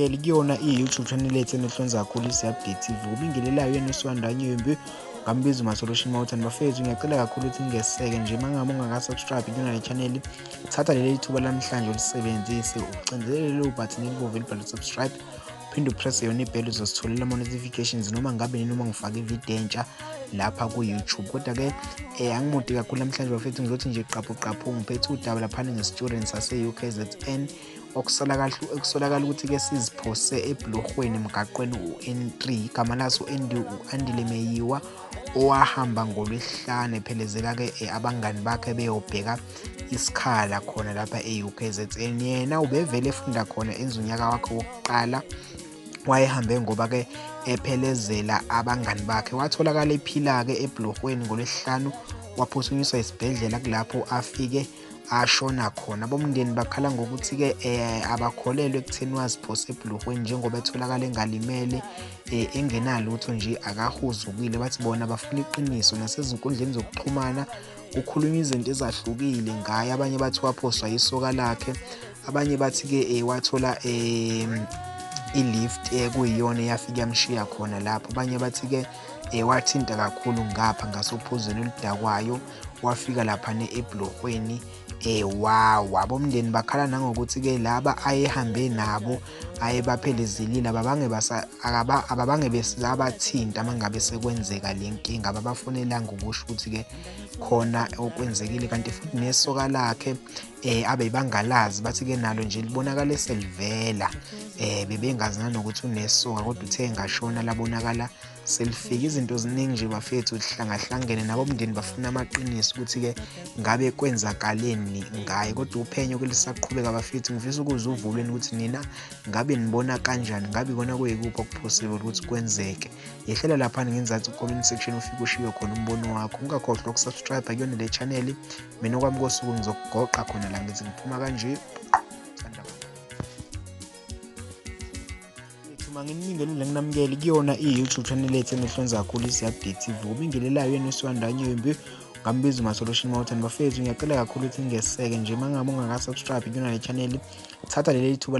Nginamukele kuyona i-YouTube channel yethu enohlonze kakhulu isi-Update TV. Ubingelelayo yena uSwanda Nyembi ngambiza uMasolution Mountain. Bafethu, ngiyacela kakhulu ukuthi ningeseke nje uma ngabe ungaka-subscribe kuyona le channel, thatha leli thuba lamhlanje ulisebenzise ucindezelele lelo button elibomvu elibhalwe subscribe, uphinde upresse yona ibheli, uzositholela ama-notifications noma ngabe nini uma ngifake ividiyo entsha lapha ku-YouTube. Kodwa-ke angimude kakhulu namhlanje bafethu, ngizothi nje qaphu qaphu, ngiphethe udaba laphana nge-student sase-UKZN okusolakala ukuthi-ke siziphose ebhulohweni emgaqweni u-N3. Igama laso u-Andile Meyiwa, owahamba ngoLwesihlanu ephelezela-ke abangani bakhe beyobheka isikhala khona lapha e-UKZN. Yena ubevele efunda khona, enza unyaka wakhe wokuqala. Wayehambe ngoba-ke ephelezela abangani bakhe. Watholakala ephila-ke ebhulohweni ngoLwesihlanu, waphuthunyiswa esibhedlela, kulapho afike ashona khona. Abomndeni bakhala ngokuthi-ke abakholelwa ekutheni waziphosa ebhulohweni njengoba etholakala engalimele, engenalutho nje, akahuzukile. Bathi bona bafuna iqiniso. Nasezinkundleni zokuxhumana kukhulunywa izinto ezahlukile ngaye. Abanye bathi waphoswa yisoka lakhe, abanye bathi-ke wathola i-lift ekuyiyona eyafika yamshiya khona lapho, abanye bathi-ke wathinta kakhulu ngapha ngasophuzweni oludakwayo, wafika laphana ebhulohweni wawa. Abomndeni bakhala nangokuthi-ke laba ayehambe nabo ayebaphelezilile ababange besabathinta uma ngabe sekwenzeka le nkinga, ababafonelanga ukusho ukuthi-ke khona okwenzekile. Kanti futhi nesoka lakhe abebangalazi, bathi-ke nalo nje libonakala selivela, bebengazi nanokuthi unesoka, kodwa uthe ngashona labonakala selifika. Izinto ziningi nje bafethu, zihlangahlangene, nabomndeni bafuna amaqiniso ukuthi-ke ngabe kwenzakaleni ngaye, kodwa uphenyo ke lisaqhubeka bafethu. Ngifisa ukuzwa uvulweni ukuthi nina ngabe nibona kanjani, ngabe ikona kuyikuphi okupossible ukuthi kwenzeke. Yehlela laphana ngenzansi ku-comment section, ufike ushiye khona umbono wakho. Ungakhohlwa ukusubscribe kuyona le channel. Mina okwami kosuku ngizokugoqa khona la, ngithi ngiphuma kanje. Uma nginibingelele nginamukele kuyona i-YouTube channel yethu enohlonze kakhulu isi-Update TV. Ubingelelayo yena uSwanda Nyembi ngambiza uMasolution Mountain. Bafethu, ngiyacela kakhulu ukuthi ningeseke nje uma ngabe ungaka-subscribe kuyona le channel, thatha leli thuba.